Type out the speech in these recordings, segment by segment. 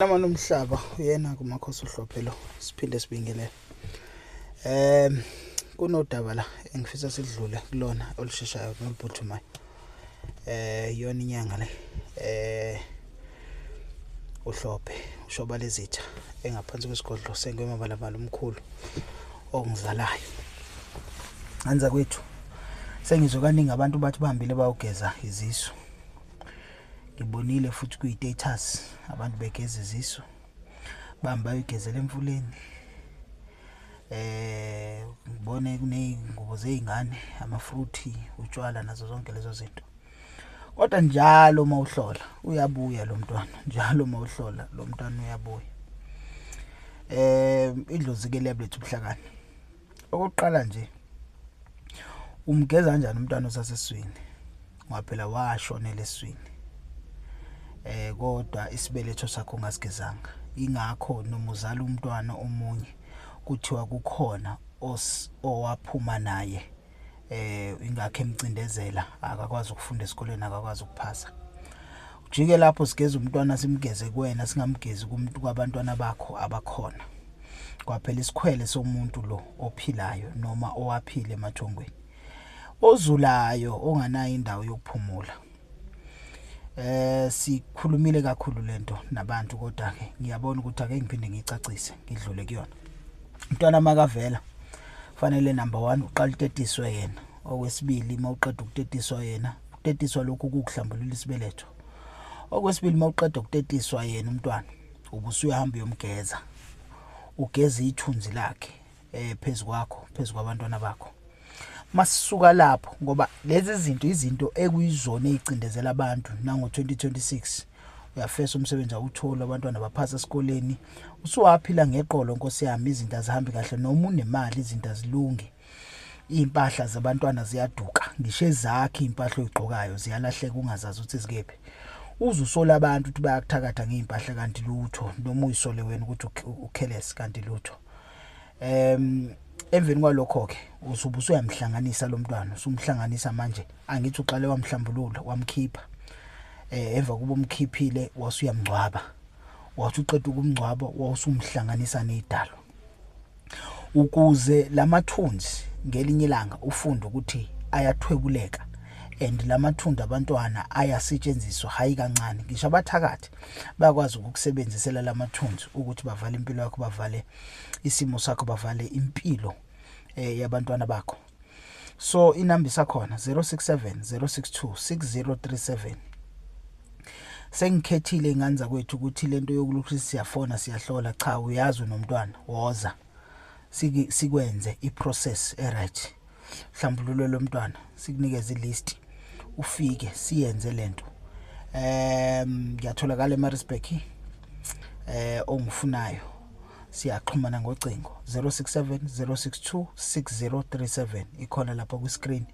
Nama nomhlaba uyena kumakhosi uHlophe lo, siphinde sibingelele. Kunodaba la engifisa sidlule kulona olusheshayo noluphuthumayo. Iyona inyanga le uHlophe ushoba lezitha engaphansi kwesigodlo sengwemabalabala omkhulu ongizalayo. Anza kwethu sengizwe kaningi abantu bathi bahambile bayogeza izisu. Ngibonile futhi kwi-status abantu begeza izisu, bahamba bayogezela emfuleni. Ngibone kuney'ngubo zey'ngane, amafruthi, utshwala nazo zonke lezo zinto. Kodwa njalo uma uhlola uyabuya lo mntwana, njalo uma uhlola lo mntwana uyabuya. Idlozi ke liyabuletha ubuhlakani. Okokuqala nje, umgeza kanjani umntwana osasesiswini? Ngoba phela washonela esiswini. Kodwa isibeletho sakho ungasigezanga. Ingakho noma uzala umntwana omunye kuthiwa kukhona owaphuma naye, ingakho emcindezela, akakwazi ukufunda esikoleni, akakwazi ukuphasa. Ujike lapho sigeza umntwana, simgeze kuwena, singamgezi kumuntu kwabantwana bakho abakhona. Kwaphela isikhwele somuntu lo ophilayo noma owaphila emathongweni, ozulayo, onganayo indawo yokuphumula. Sikhulumile kakhulu lento nabantu, kodwa ke ngiyabona ukuthi ake ngiphinde ngicacise ngidlule kuyona. Umntwana makavela fanele number 1 uqala utetiswe yena. Okwesibili, uma uqeda ukutetiswa yena, ukutetiswa lokhu kukuhlambulula isibeletho. Okwesibili, uma uqeda ukutetiswa yena umntwana, ubusuyahamba uyomgeza, ugeza ithunzi lakhe phezukwakho, phezukwabantwana bakho. Masisuka lapho, ngoba lezi zinto izinto ekuyizona ezicindezela abantu nango 2026, uyafesa umsebenzi awuthola, abantwana baphasa esikoleni, usuwaphila ngeqolo nkosi yami, izinto azihambi kahle, noma unemali izinto azilungi, impahla zabantwana ziyaduka, ngisho ezakhe impahla oyigqokayo ziyalahleka ungazazi ukuthi zikephi. Uzusola abantu ukuthi bayakuthakatha ngeimpahla kanti lutho, noma uyisole wena ukuthi ukhelese kanti lutho. Emveni kwalokho ke usube usuyamhlanganisa lo mntwana, usumhlanganisa manje, angithi uqale wamhlambulula wamkhipha. Emva kuba umkhiphile wasuyamngcwaba, wathi uqeda ukumngcwaba wasumhlanganisa nezidalwa, ukuze lamathunzi ngelinye ilanga ufunde ukuthi ayathwebuleka, and lamathunzi abantwana ayasetshenziswa hayi kancane. Ngisho abathakathi bayakwazi ukukusebenzisela lamathunzi ukuthi bavale impilo yakho, bavale isimo sakho, bavale impilo yabantwana bakho. So inamba isakhona 067 062 6037. Sengikhethile ingane zakwethu ukuthi lento yokulokhu siyafona siyahlola, cha, uyazi unomntwana, woza sikwenze iprocess eright, hlambululo lomntwana, sikunikeze ilist, ufike siyenze lento. Ngiyatholakala eMaritzburg, ongifunayo siyaxhumana ngocingo 067 062 6037, ikhona lapha ku screen.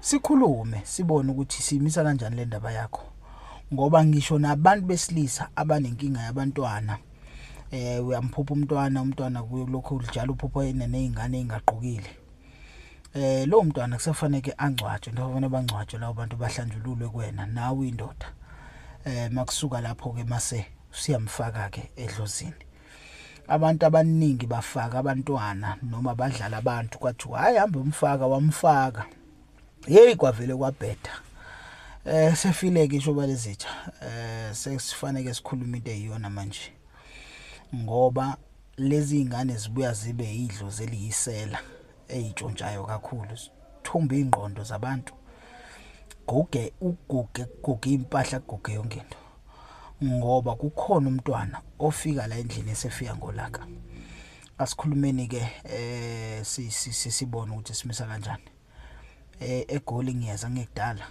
Sikhulume sibone ukuthi simisa kanjani le ndaba yakho, ngoba ngisho nabantu besilisa abanenkinga yabantwana, uyamphupha umntwana, umntwana kulokhu njalo uphupha nezingane ezingaqokile, lo mntwana kusafanele angcwatshwe, njengoba bangcwatshwe labo bantu bahlanjululwe kuwena nawe indoda. Makusuka lapho ke mase siyamfaka ke edlozini. Abantu abaningi bafaka abantwana noma badlala abantu, kwathiwa hayi hambe umfaka, wamfaka, hey kwavele kwabheda. Sefile ke isho balezitha. Sesifanele sikhuluma into eyiyona manje, ngoba lezi ingane zibuya zibe idlozi eliyisela eyitshontshayo kakhulu, thumba ingqondo zabantu, guge uguge guge impahla, guge yonke into, ngoba kukhona umntwana ofika la endlini esefika ngolaka. Asikhulumeni ke, sibone ukuthi simisa kanjani. EGoli ngiyeza ngekudala.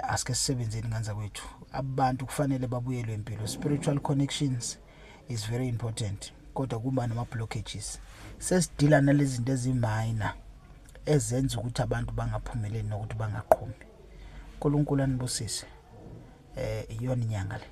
Asike sisebenzeni nganza kwethu, abantu kufanele babuyelwe impilo. Spiritual connections is very important, kodwa kuba nama blockages. Sesidila nalezi zinto eziminor ezenza ukuthi abantu bangaphumeleli nokuthi bangaqhumi. uNkulunkulu anibusise. Iyona inyanga le.